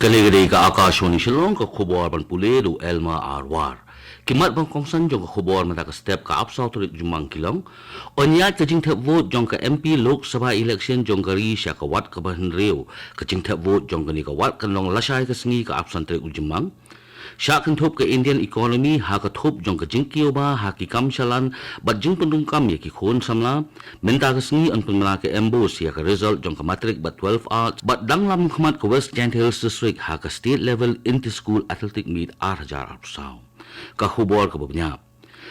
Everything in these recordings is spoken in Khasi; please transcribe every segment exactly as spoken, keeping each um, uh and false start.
Kane ka dei ka Akashvani Shillong, ka khubor ban pule da u Elma Arwar. Ki mat ba kongsan jong ka khubor mynta ka step, ka arphew saw tarik u Jymmang ki long: Ynñiat ka jingthep vote jong ka M P Lok Sabha election jong ka ri sha ka wat kaba hynriew. Ka jingthep vote jong kane ka wat kan long lashai ka sngi, ka arphew san tarik u Jymmang. Shah kynthup ka Indian economy ha ka thup jong ka jingkiew bha ha ki kam shalan bad jingpynrung kam ïa ki khun samla. Mynta ka sngi yn pynbna ka MBOSE ïa ka result jong ka matric bad twelve arts, bad dang lam khmat ka West Jaiñtia Hills District ha ka state level inter school athletic meet ar hajar arphew saw. Ka khubor kaba bniah.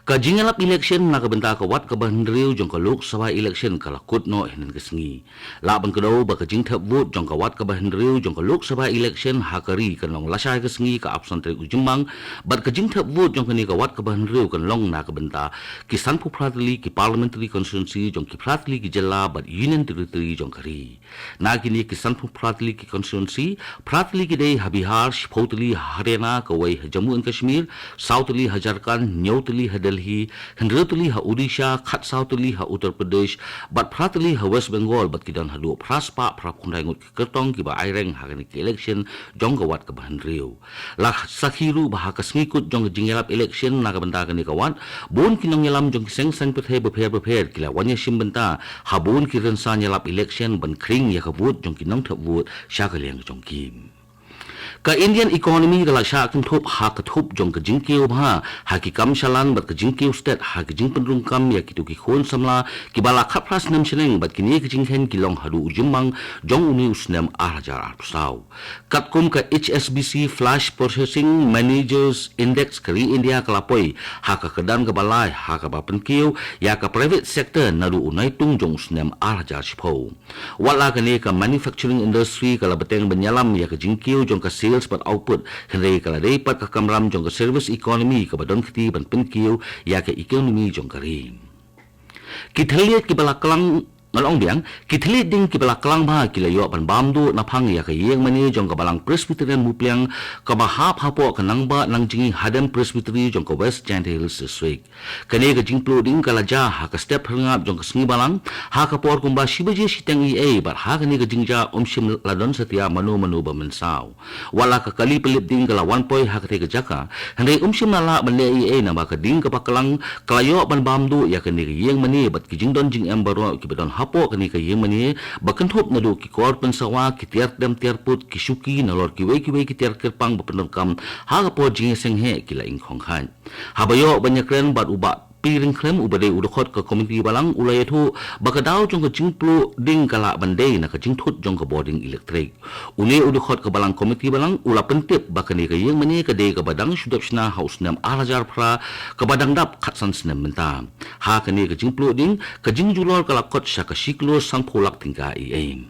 Ka jingïalap election na ka bynta ka wat kaba hynriew jong ka Lok Sabha election ka la kut noh hynnin ka sngi. Lah ban kdew ba ka jingthep vote jong ka wat kaba hynriew jong ka Lok Sabha election ha ka ri kan long lashai ka sngi, ka arphew san tarik u Jymmang, bad ka jingthep vote jong kane ka wat kaba hynriew kan long na ka bynta ki sanphew phra tylli ki parliamentary constituency jong ki phra tylli ki jylla bad union territory jong ka ri. Na kine ki sanphew phra tylli ki constituency, phra tylli ki dei ha Bihar, shiphew tylli ha Haryana, kawei ha Jammu and Kashmir, saw tylli ha Jharkhand, hynñiew tylli ha Delhi, hynriew tylli ha Odisha, khatsaw tylli ha Uttar Pradesh, bad phra tylli ha West Bengal, bad ki don haduh phra spah phra phew khyndai ngut ki kyrtong kiba aireng ha kane ka election jong ka wat kaba hynriew. La sakhi ruh ba ha ka sngi kut jong ka jingïalap election na ka bynta kane ka wat, bun ki nongïalam jong ki seng saiñ pyrthei bapher bapher ki la wan ïashim bynta ha bun ki rynsan ïalap election ban khring ïa ka vote jong ki nongthep vote sha ka liang jong ki. Ka Indian economy ka la shah kynthup ha ka thup jong ka jingkiew bha ha ki kam shalan bad ka jingkiew stet ha ka jingpynrung kam ïa kito ki khun samla kiba la khatphra snem shaneng, bad kine ki jingkheiñ ki long haduh u Jymmang jong une u snem ar hajar arphew saw. Katkum ka H S B C Flash Purchasing Managers Index, ka ri India ka la poi ha ka kyrdan kaba lai ha kaba pynkiew ïa ka private sector naduh u Naitung jong u snem ar hajar shiphew. Wat la kane, ka manufacturing industry ka la bteng ban ïalam ïa ka jingkiew jong ka sales bad output, hynrei ka la dei pat ka kamram jong ka service economy kaba don kti ban pynkiew ïa ka economy jong ka ri. Ki thylliej kiba la klang, ngan ong biang, ki thylliej ding kiba la klang bha ki la ïoh ban bam duh naphang ïa ka ïing mane jong ka Balang Presbyterian Mupliang kaba hap hapoh ka Nangbah Nangjngi Hadem Presbytery jong ka West Jaiñtia Hills District. Kane ka jingpluh ding ka la jia ha ka step phyrngab jong ka sngi Balang, ha ka por kumba shi baje shiteng eiei, bad ha kane ka jingjia ym shym la don satia mano mano ba mynsaw. Wat la ka kali pynlip ding ka la wan poi ha katei ka jaka, hynrei ym shym la lah ban leh eiei namar ka ding kaba klang ka la ïoh ban bam duh ïa kane ka ïing mane bad ki jingdon jingem baroh kiba don hapoh kane ka ïing mane, ba kynthup naduh ki kor pynsawa, ki tiar tem tiar put, ki shuki, nalor kiwei kiwei ki tiar kyrpang ba pyndonkam ha ka por jingïaseng heh ki la ingkhong khat. Haba ïoh ban ïakren bad u Bah P. Ryngkhlem uba dei u dkhot ka komiti Balang, u la ïathuh ba ka daw jong ka jingpluh ding ka lah ban dei na ka jingthut jong ka bording elektrik. Une u dkhot ka Balang, komiti Balang, u la pyntip ba kane ka ïing mane ka dei kaba dang shu dep shna ha u snem ar hajar phra, kaba dang dap khatsan snem mynta. Ha kane ka jingpluh ding, ka jingjulor ka la kot sha ka shi klur sanphew lak tyngka eiei.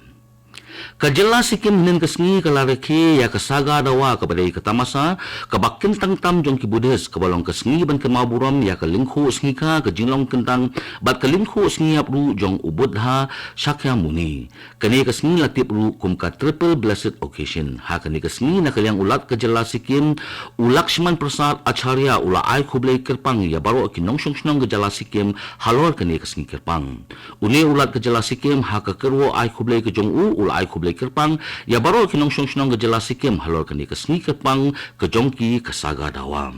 Ka jylla Sikkim hynnin ka sngi ka la rakhe ïa ka Saga Dawa kaba dei ka tamasa kaba kyntang tam jong ki Buddhist, kaba long ka sngi ban kynmaw burom ïa ka lyngkhuh sngi kha, ka jinglong kyntang bad ka lyngkhuh sngi ïap ruh jong u Buddha Shakyamuni. Kane ka sngi la tip ruh kum ka Triple Blessed Occasion. Ha kane ka sngi, na ka liang u Lat ka jylla Sikkim, u Lakshman Prasad Acharya, u la ai khublei kyrpang ïa baroh ki nongshong shnong ka jylla Sikkim halor kane ka sngi kyrpang. Une u Lat ka jylla Sikkim, ha ka kyrwoh ai khublei ka jong u, u la ai khublei kyrpang ïa baroh ki nongshong shnong ka jylla Sikkim halor kane ka sngi kyrpang ka jong ki, ka Saga Dawa.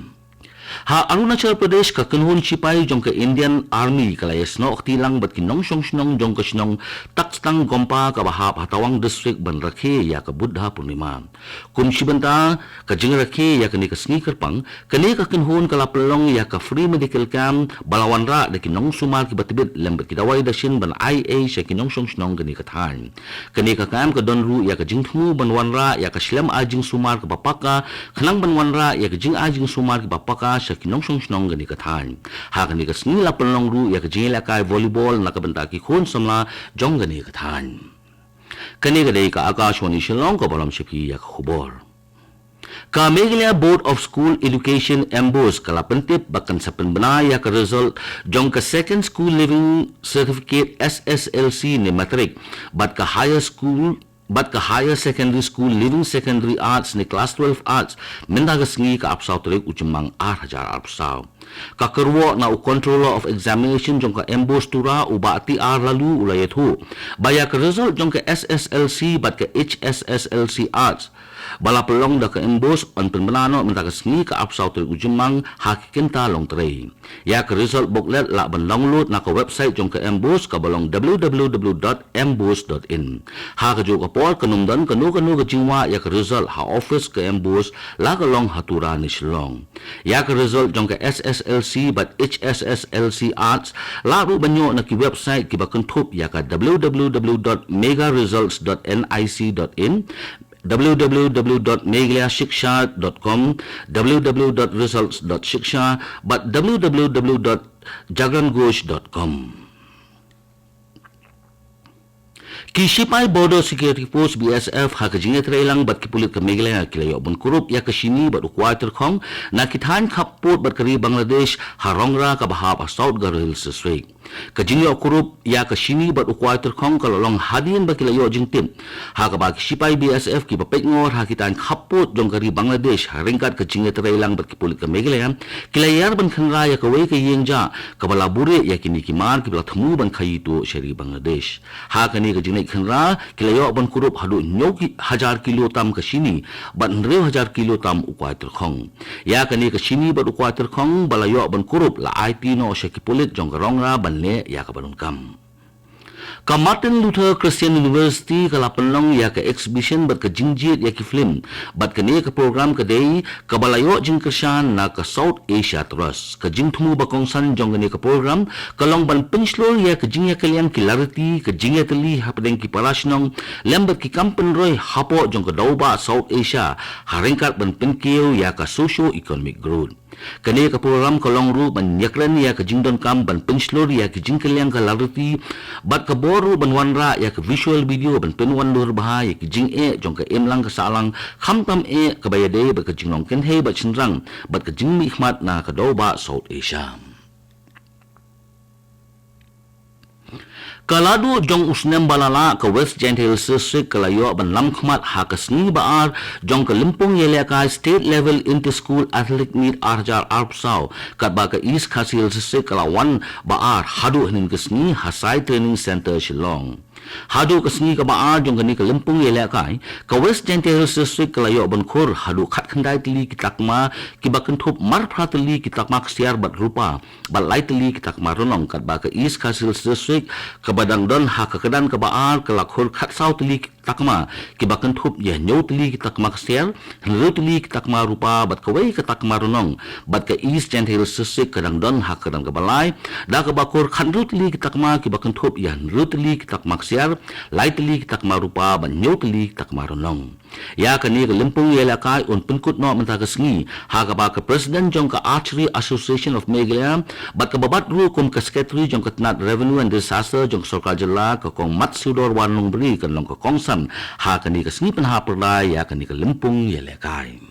Ha Arunachal Pradesh, ka kynhun shipai jong ka Indian Army ka la ïasnoh kti lang bad ki nongshong shnong jong ka shnong Taktang Gompa kaba hap ha Tawang District ban rakhe ïa ka Buddha Purnima. Kum shi bynta ka jingrakhe ïa kane ka sngi kyrpang, kane ka kynhun ka la pynlong ïa ka free medical camp ba la wanrah da ki nongsumar kiba tbit lem bad ki dawai dashin ban ai ei sha ki nongshong shnong kane ka thaiñ. Kane ka camp ka don ruh ïa ka jingthmu ban wanrah ïa ka shlem ai jingsumar kaba paka, khnang ban wanrah ïa ka jingai jingsumar kiba paka sha ki nongshong shnong kane ka thaiñ. Ha kane ka sngi la pynlong ruh ïa ka jingïalehkai volleyball na ka bynta ki khun samla jong kane ka thaiñ. Kane ka dei ka Akashvani Shillong kaba lam sha phi ïa ka khubor. Ka Meghalaya Board of School Education, MBOSE, ka la pyntip ba kan sa pynbna ïa ka result jong ka Second School Leaving Certificate, SSLC ne Matric, bad ka Higher School, bad ka Higher Secondary School Leaving Secondary Arts ne Class twelve Arts, mynta ka sngi, ka arphew saw tarik u Jymmang ar hajar arphew saw. Ka kyrwoh na u Controller of Examination jong ka MBOSE Tura, u Bah T R Laloo, u la ïathuh ba ïa ka result jong ka SSLC bad ka HSSLC Arts ba la pynlong da ka MBOSE yn pynbna noh mynta ka sngi ka arphew saw tarik u Jymmang ha ki kynta longtrei. Ïa ka result booklet lah ban download na ka website jong ka MBOSE kaba long w w w dot mbose dot in. Ha kajuh ka por kan ym don kano kano ka jingwah ïa ka result ha office ka MBOSE la ka long ha Tura ne Shillong. Ïa ka result jong ka SSLC bad HSSLC Arts lah ruh ban ïoh na ki website kiba kynthup ïa ka w w w dot mega results dot nic dot in, w w w dot meghalaya shiksha dot com, w w w dot results dot shiksha bad w w w dot jagran ghosh dot com. Ki shipai Border Security Force, BSF, ha ka jingïatreilang bad ki pulit ka Meghalaya ki la ïoh ban kurup ïa ka shini bad u kwai tyrkhong na ki thaiñ khappud bad ka ri Bangladesh ha Rongra kaba hap ha South Garo Hills District. Ka jingïoh kurup ïa ka shini bad u kwai tyrkhong ka la long hadien ba ki la ïoh jingtip ha kaba ki shipai BSF kiba peitngor ha ki thaiñ khappud jong ka ri Bangladesh ha ryngkat ka jingïatreilang bad ki pulit ka Meghalaya ki la ïar ban khynra ïa kawei ka ïing jah kaba la buhrieh ïa kine ki mar kiba la thmu ban khaii tuh sha ri Bangladesh. Ha kane ka jingleit khynra ki la ïoh ban kurup haduh hynñiew ki hajar kilo tam ka shini bad hynriew hajar kilo tam u kwai tyrkhong. Ïa kane ka shini bad u kwai tyrkhong ba la ïoh ban kurup la aiti noh sha ki pulit jong ka Rongra ban leh ïa kaba donkam. Ka Martin Luther Christian University ka la pynlong ïa ka exhibition bad ka jingjied ïa ki film bad kane ka program ka dei kaba la ïoh jingkyrshan na ka South Asia Trust. Ka jingthmu ba kongsan jong kane ka program ka long ban pynshlur ïa ka jingïakylliang ki lariti, ka jingïatylli hapdeng ki para shnong lem bad ki kam pynroi hapoh jong ka dewbah South Asia ha ryngkat ban pynkiew ïa ka socio-economic growth. Kane ka program ka long ruh ban ïakren ïa ka jingdonkam ban pynshlur ïa ki jingkylliang ka lariti bad ka bor ruh ban wanrah ïa ka visual video ban pynwandur bha ïa ki jingeh jong ka imlang ka sahlang khamtam eh kaba ïadei bad ka jinglong kynthei bad shynrang bad ka jingmihkhmat na ka dewbah South Asia. Ka la duh jong u snem ba la lah ka West Jaintia Hills District ka la ïoh ban lam khmat ha ka sngi ba ar jong ka lympung ïalehkai State Level Inter School Athletic Meet ar hajar arphew saw katba ka East Khasi Hills District ka la wan ba ar haduh hynnin ka sngi ha Sai Training Centre Shillong. Haduh ka sngi kaba ar jong kane ka lympung ïalehkai ka West Jaintia Hills District ka la ïoh ban khur haduh khatkhyndai tylli ki takma kiba kynthup marphra tylli ki takma ksiar bad rupa bad lai tylli ki takma rnong katba ka East Khasi Hills District kaba dang don ha ka kyrdan kaba ar ka la khur khatsaw tylli ki takma kiba kynthup ïa hynñiew tylli ki takma ksiar, hynriew tylli ki takma rupa bad kawei ka takma rnong bad ka East Jaintia Hills District ka dang don ha ka kyrdan kaba lai da kaba khur khathynriew tylli ki takma kiba kynthup ïa hynriew tylli ki takma ksiar, lai tylli ki takma rupa bad hynñiew tylli ki takma rnong. Ïa kane ka lympung ïalehkai un pynkut noh mynta ka sngi ha kaba ka President jong ka Archery Association of Meghalaya bad kaba bat ruh kum ka Secretary jong ka tnat Revenue and Disaster jong ka sorkar jylla ka Kong Matsudor Warnungbri kan long ka kongsan ha kane ka sngi pynhap pyrda ïa kane ka lympung ïalehkai.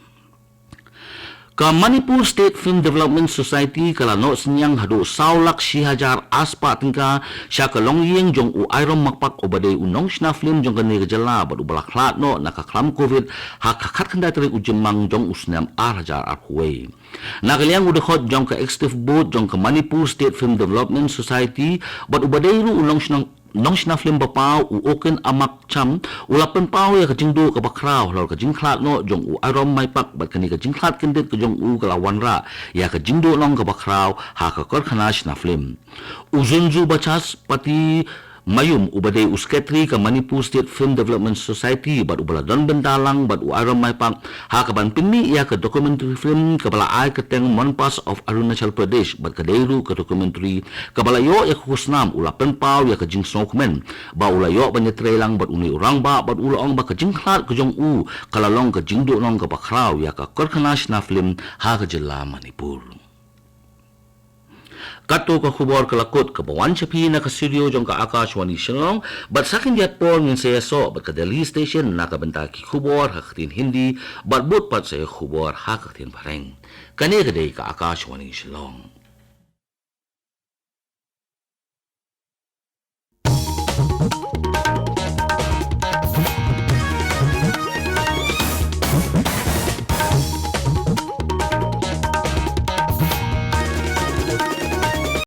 Ka Manipur State Film Development Society ka la noh synñiang haduh saw lak shi hajar arspah tyngka sha ka longïing jong u Airom Maipak uba dei u nongshna film jong kane ka jylla bad uba la khlad noh na ka khlam covid ha ka khatkhyndai tarik u Jymmang jong u snem ar hajar arphew wei. Na ka liang u dkhot jong ka Executive Board jong ka Manipur State Film Development Society bad uba dei ruh u nongshna nongshna film ba paw u Okin Amak Cham u la pynpaw ïa ka jingduh kaba khraw halor ka jingkhlad noh jong u Airom Maipak bad kane ka jingkhlad kyndit ka jong u ka la wanrah ïa ka jingduh nong kaba khraw ha ka karkhana shna film. U Zunzu Bachas Pati Mayum uba dei u Secretary ka Manipur State Film Development Society bad uba la don bynta lang bad u Airom Maipak ha kaban pynmih ïa ka documentary film kaba la ai kyrteng Monpas of Arunachal Pradesh bad ka dei ruh ka documentary kaba la ïoh ïa ka khusnam u la pynpaw ïa ka jingsngewkmen ba u la ïoh ban ïatreilang bad une u rangbah bad u la ong ba ka jingkhlad ka jong u ka la long ka jingduh nong kaba khraw ïa ka karkhana shna film ha ka jylla Manipur. Kato ka khubor ka la kut kaba wan sha phi na ka studio jong ka Akashvani Shillong bad sa khyndiat por ngin sa ïasoh bad ka Delhi Station na ka bynta ki khubor ha ka ktien Hindi bad bud pat sa ïa khubor ha ka ktien Phareng. Kane ka dei ka Akashvani Shillong.